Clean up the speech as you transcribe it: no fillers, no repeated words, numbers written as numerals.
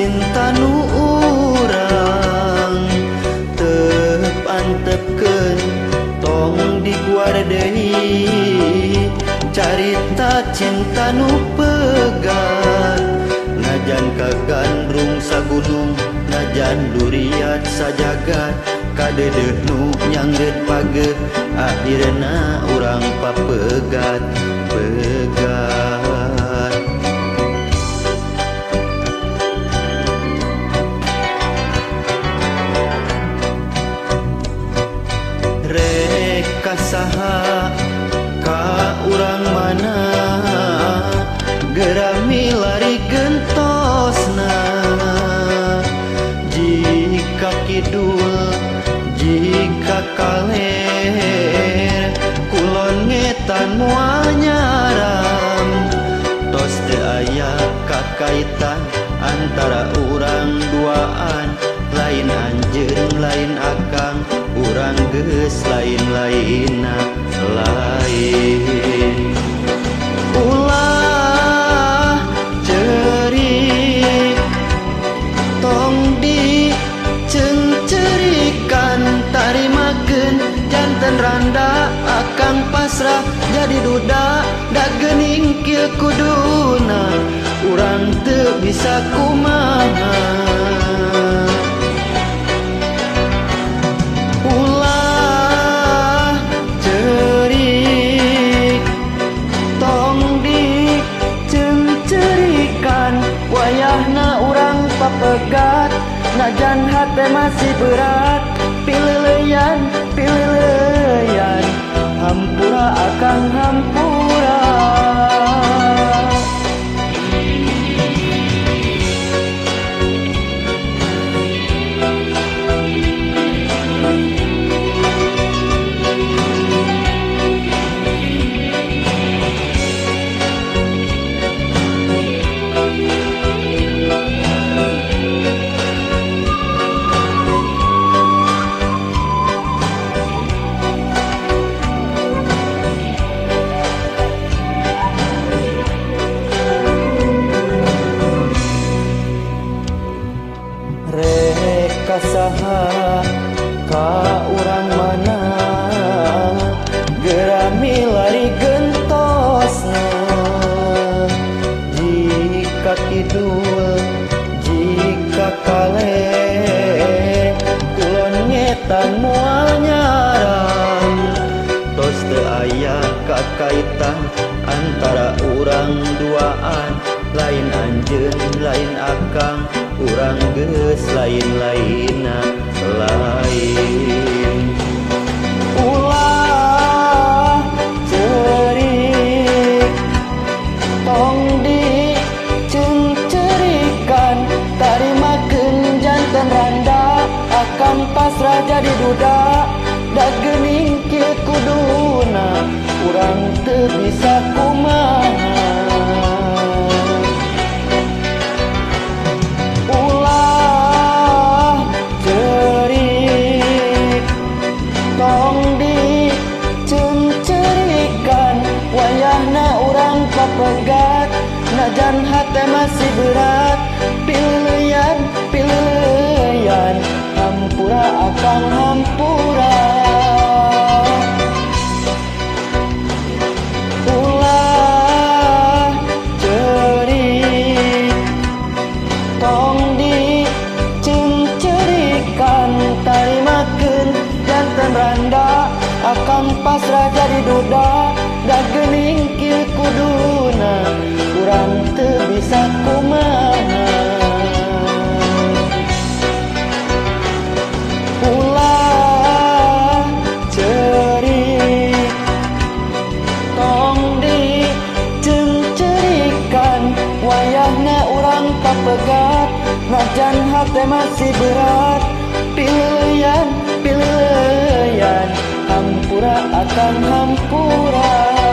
cinta nu urang teu antepkeun tong diguar deui carita cinta nu pegat najan kagandrung sagunung najan duriat sajagat kadedeuh nu nyangreut pageuh akhirna urang papegat pegat. Rek ka saha ka urang mana geura milari gentosna jika kidul jika kaler kulon ngetan moal nyaram tos teu aya kakaitan antara urang duaan lain anjeun lain akang urang geus lain-lainna lain. Ulah ceurik tong diceungceurikan tarimakeun janten randa akang pasrah jadi duda da geuning kieu kuduna urang teu bisa kumaha. Ulah ceurik tong diceungceurikan wayahna urang papegat najan hate masih berat pileuleyan pileuleyan hampura akang hampura. Rek ka saha ka urang mana geura milari gentosna jika kidul jika kaler kulon ngetan moal nyaram tos teu aya kakaitan antara urang duaan lain anjeun lain akang urang geus lain-lainna lain. Ulah ceurik tong diceungceurikan tarimakeun janten randa akang pasrah jadi duda da geuning kieu kuduna urang teu bisa kumaha. Ulah ceurik tong diceungceurikan wayahna urang papegat najan hate masih berat pileuleyan pileuleyan hampura akang hampura. Ulah ceurik tong diceungceurikan tarimakeun janten randa akang pasrah jadi duda da geuning kieu kuduna urang teu bisa kumaha. Ulah ceurik tong diceungceurikan wayahna urang papegat najan hate masih berat pileuleyan pileuleyan hampura akang hampura.